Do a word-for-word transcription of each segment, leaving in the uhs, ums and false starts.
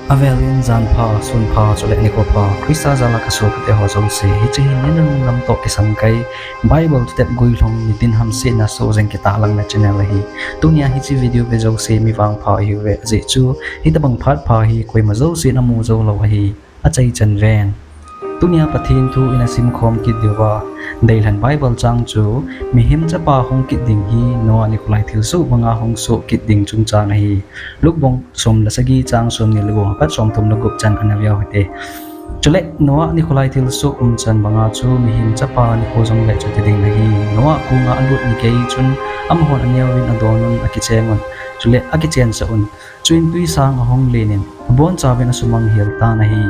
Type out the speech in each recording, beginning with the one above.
Avel in jan pha, sun pha, chule nikho pha, Christa jal a kasopi teho jouse, hiche hi ni nunung lam toh kisangkai, Bible thutep guilhung nitin hamsetna sohjeng kitahlangna channel ahi. Tunia hiche video ve jouse mi vangpha ihiuve, ajeh chu hitobang phat pha hi koima jousen amu joulou ahi. Achaichan ven. Tunia Pathen thu ina simkhom kit diuva, deilhen Bible chang chu, mihem chapa hung kit ding hi Noah nikho lai thilsoh banga hung soh kit ding chungchang ahi. Luke bung som le sagi chang somni le gup apat somthum le gup chan ana veu hite. Chule Noah nikho lai thilsoh umchan banga chu mihem chapa nikho jongle chuti ding ahi. Noah konga alut ni gei chun amahon aneo uvin adonun akichengun. Chule akichensah un. Chuin twisang ahung lenin, abonchauvin asumang hel tan ahi.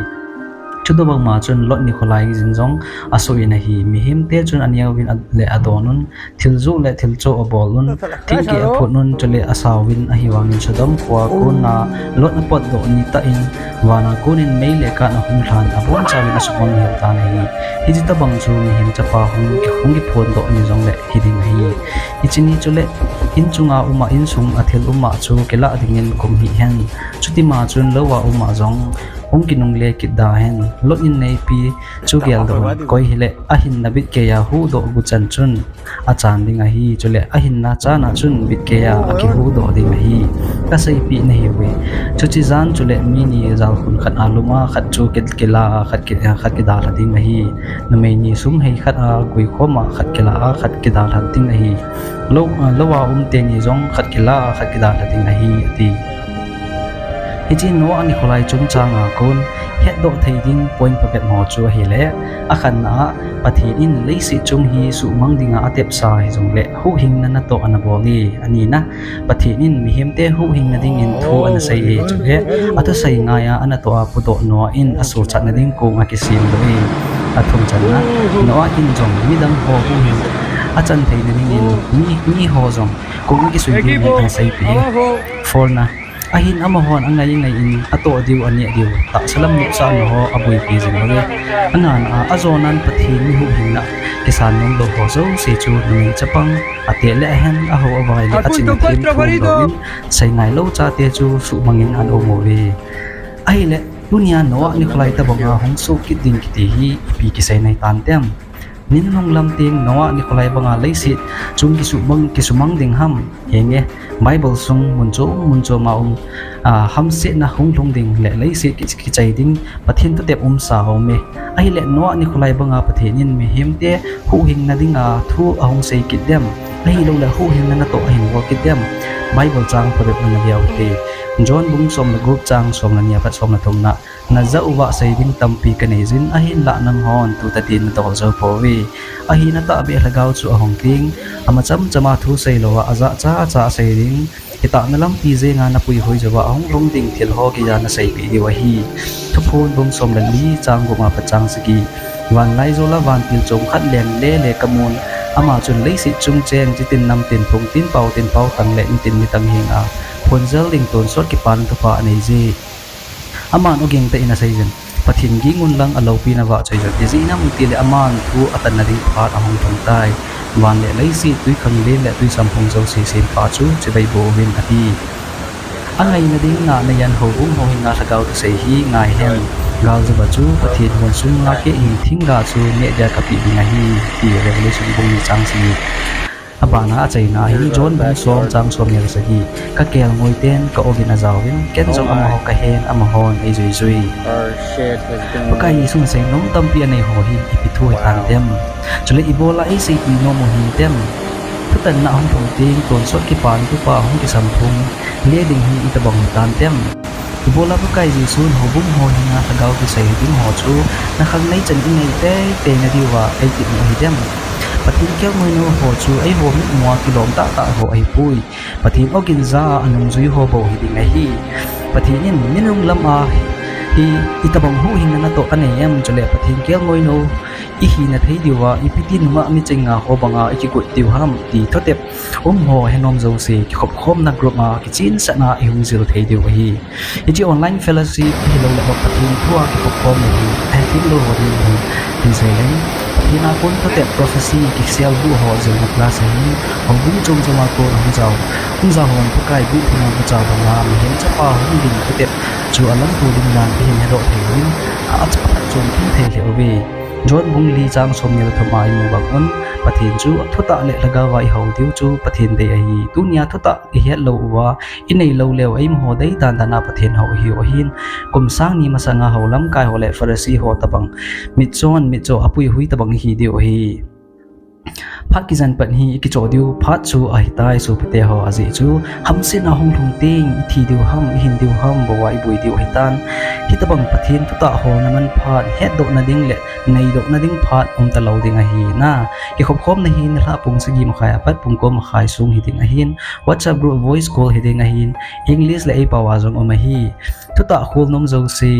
Chutobangma chun Lot nikho lai jin jong asoh in ahi. Mihemte chun aneo uvin a-, le adonun, thiljoh le thilchoh abolun, thingkeh aphutnun, chule asauvin ahivangin Sodom khoa kona Lot apotdoh nitah in, vana konin mei le kath ahung lhan, abonchauvin asumang hel tan ahi. Hiche tobang chu mihem chapa hung ki, hung kiphondoh ni jongle hiding ahi. Hiche ni chule, in chunga uma, insung a thil uma chu kilah dingin kum hih hen. Chutima chun louva uma jong hung kinungle kit da hen. Lot in neipi chu geldoh un, koi hile ahinna bitkeiya huhdoh gu chan chun achan ding ahi, chule ahinna chana chun bitkeiya akihuhdoh ding ahi. Kaseipeh nahiuve. Chuche jan chule mi ni jalkhun khat a lum a, khat chu ki, kila a, khat ki, khat kidalha ding ahi. Numei ni sum hei khat a guikhom a, khat kila a, khat kidalha ding ahi. Lou, louva um teni jong khat kila a, khat kidalha ding ahi, ati. Hiche Noah nikho lai chungchanga kon hetdoh thei ding point phabep ho chu ahile, akhatna a, Pathen in leiset chung hi suhmang dinga atepsa hijongle huhhingna natoh ana bol e, anina, Pathen in mihemte huhhingna dingin thu ana sei e, chule athusei ngaiya anatoh a pudoh Noah in asochatna ding kong akisemdoh e. Athumchanna, Noah in jong midang ho huhhing achan theina dingin mi, miho jong kong akisui dingin aseipeh e. Forna, ahin amahon angai ngai in atoh diu aneh diu tahsa lam nopsahna ho abuipi jing lou e. Angana a, ajonan Pathen mi huhhingna kisan nomlou ho jouse chu numei chapang, ateh le ahen, aho avai le aching athem thum louvin, seingailou chate chu suhmangin ana um uve. Ahile, tunia Noah nikho lai tobanga hung soh kit ding kiti hi ipi kisei nahi tantem? Ni nunung lam teng Noah nikho lai banga leiset chung kisumang, kisumang ding ham? Henge, Bible sung mun chom mun choma um, a, hamsetna hung lhung ding le leiset ki, kichai ding Pathen thutep umsa aume. Ahile Noah nikho lai banga Pathen in mihemte huhhingna dinga thu ahung sei kit dem? Ahiloule huhhingna natoh ahin bol kit dem? Bible chang phabep ana veu hite. John bung som le gup chang som le ni apat som le thumna, najah uva sei ding tampi kanei jin, ahinlah nanghon tutadin nadol jou pouve. Ahin atahbeh lhagao chu ahung teng, ama chamchama thu seilouva ajah chacha asei ding, kitahna lampi jenga napuihoi jouva ahung lhung ding thil ho geiya naseipeh diu ahi. Thuphon bung som le li chang gup a pat chang sagi. Vanlaijol a vantil chom khat leng lele kamun, ama chun leiset chung cheng chitin namtin phung, tinpao tinpao tang le nitin nitang henga phonjal ding tonsot kipana thupha anei je. Aman ogin tah in aseijin, Pathen gingun lang aloupina vahchoijin, ijeh inem itile aman thu atanna ding phat ahung lhung tai. Van le leiset, twikhanglen le twisamphong jouse sempa chu chibai boh uvin, ati. Angaina ding ngahna jan houbung ho henga lhagao thusei hi ngai hen. Galjouva chu Pathen hon sum ngakeh hin thingga chu neh dia kapeh ding ahi, ti Revelation bung ni chang sagi. Abana achaina hin John bung som chang somni le sagi. Kakelngoiten ka-ogin ajauvin, ken jong amaho kahen, amahon eijuijui. Pakai Jesun seinom tampi anei ho hi ipi thu hitante em? Chule ibola eiseipeh nom u hintem? Thutanna ahung lhung teng tonsot kipana thupha ahung kisamphong le ding hi itobang hitante em? Ibola Pakai Jesun houbung ho henga lhagao thusei ding ho chu nakhang neichan inei teitei nadiuva eitep u hidem? Pathen kelngoinou ho chu eiho mitmua kilom tahtah ho ahipoi. Pathen ogin ja a anungjui ho bou hiding ahi. Pathen in ninung lama hi itobang huhhingna natoh anei em? Chule Pathen kelngoinou ihina thei diuva ipi ti nungah michinga ho banga ikigot diu ham ti thutep umho henom jouse kikhopkhomna group a kichensahna ihung jil thei diu ahi. Hiche online fellowship ahiloule Pathen thua kikhopkhomna hi ahethem lou ho ding ahi. Hinsei leng, Pathen a kon thutep prophecy kiselguh ho jilna class ahin, houbung chom choma kon ahung jao, hung jao hon Pakai guilhunna bucha banga mihem chapa hung ding thutep chu alamto ding dan ihin hedoh thei uvin, a, aphatchompi thei lheh uve. John bung li chang somni le thum a imu bang un, Pathen chu thutah le lhagao a ihou diu chu Pathen dei ahi. Tunia thutah ihet lou uva, inei lou leu, eimaho dei dandan a Pathen hou ihiu ahin, kum sang ni masanga hou lamkai ho le Pharisee ho tobang mitchon, mitcho apuihui tobang ihi diu ahi. Phat kijen pat hi ikichoh diu phat chu ahitai sopite ho, ajeh chu hamsetna hung lhung teng ithi diu ham, ihin diu ham, bou a ibui diu ahitan. Hitobang Pathen thutah holna man phat, hetdohna ding le neidohna ding phat umtalou ding ahi na. Kikhopkhomna hi nilhah pung sagi makhai apat pung ko makhai sung hiding ahin, WhatsApp group voice call hiding ahin, English le eipao a jong um ahi. Thutah khol nom jouse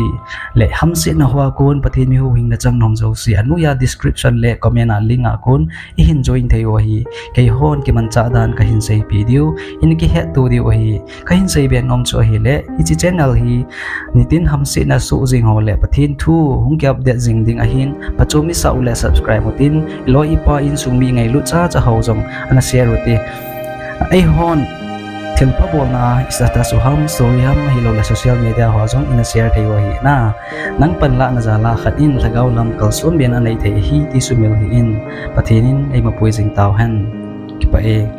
le hamsetna hoa kon Pathen mi huhhingna chang nom jouse, anoiya description le comment a link a kon ihin join thei u ahi. Keihon kimanchah dan kahin seipeh diu, in kihetto diu ahi. Kahin seibe nom chu ahile, hiche channel hi nitin hamsetna soh jeng ho le Pathen thu hung ki update jing ding ahin, phachom isah u le subscribe utin, iloi ipa insung mi ngailut chacha ho jong ana share ute. Eihon thilpha bolna a status u ham, story ham, ahiloule social media hoa jong ina share thei u ahi na. Nang panlahna jal a khat in lhagao lam kalson bena nei thei ahi ti sumil hih in, Pathen in eimapui jing tauhen. Kipah e.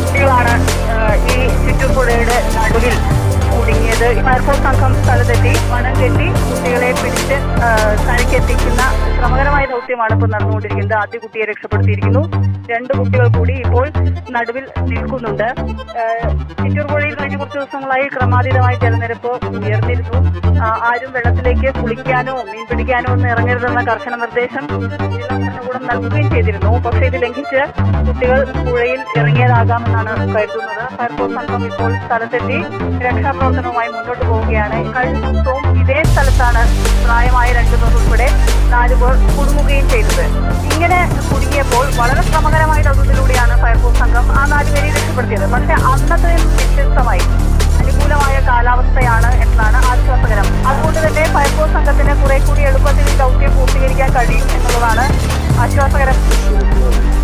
കുട്ടികളാണ്, ആ, ഈ ചിറ്റൂർ പുഴയുടെ നടുവിൽ കുടുങ്ങിയത്. ഫയർഫോഴ്സ് സംഘം സ്ഥലത്തെത്തി, വണം കെട്ടി കുട്ടികളെ പിടിച്ച്, ആ, കരയ്ക്കെത്തിക്കുന്ന ശ്രമകരമായ ദൗത്യമാണ് ഇപ്പോൾ നടന്നുകൊണ്ടിരിക്കുന്നത്. ആദ്യ കുട്ടിയെ രക്ഷപ്പെടുത്തിയിരിക്കുന്നു. രണ്ട് കുട്ടികൾ കൂടി ഇപ്പോൾ നടുവിൽ നിൽക്കുന്നുണ്ട്. ആ, ചിറ്റൂർ പുഴയിൽ കഴിഞ്ഞ കുറച്ച് ദിവസങ്ങളായി ക്രമാതീതമായി ജലനിരപ്പ് ഉയർന്നിരുന്നു. ആ, ആരും വെള്ളത്തിലേക്ക് കുളിക്കാനോ മീൻ പിടിക്കാനോ ഒന്നും ഇറങ്ങരുതെന്ന കർശന നിർദ്ദേശം ജില്ലാ ഭരണകൂടം നൽകുകയും ചെയ്തിരുന്നു. പക്ഷേ ഇത് ലംഘിച്ച് കുട്ടികൾ പുഴയിൽ ഇറങ്ങിയതാകാമെന്നാണ് കരുതുന്നത്. ഫയർഫോഴ്സ് സംഘം ഇപ്പോൾ സ്ഥലത്തെത്തി രക്ഷാപ്രവർത്തനവുമായി മുന്നോട്ട് പോവുകയാണ്. കഴിഞ്ഞ ദിവസവും ഇതേ സ്ഥലത്താണ് പ്രായമായ രണ്ടു പേർ ഉൾപ്പെടെ നാലു പേർ കുടുങ്ങുകയും ചെയ്തത്. ഇങ്ങനെ കുടുങ്ങിയപ്പോൾ വളരെ ശ്രമകരമായ ദൗത്യത്തിലൂടെയാണ് ഫയർഫോഴ്സ് സംഘം ആ നാലുപേരെ രക്ഷപ്പെടുത്തിയത്. പക്ഷേ അന്നത്തെ വ്യത്യസ്തമായി അനുകൂലമായ കാലാവസ്ഥയാണ് എന്നതാണ് ആശ്വാസകരം. അതുകൊണ്ട് തന്നെ ഫയർഫോഴ്സ് സംഘത്തിന് കുറെ കൂടി എളുപ്പത്തിൽ ഈ ദൗത്യം പൂർത്തീകരിക്കാൻ കഴിയും എന്നുള്ളതാണ് ആശ്വാസകരം.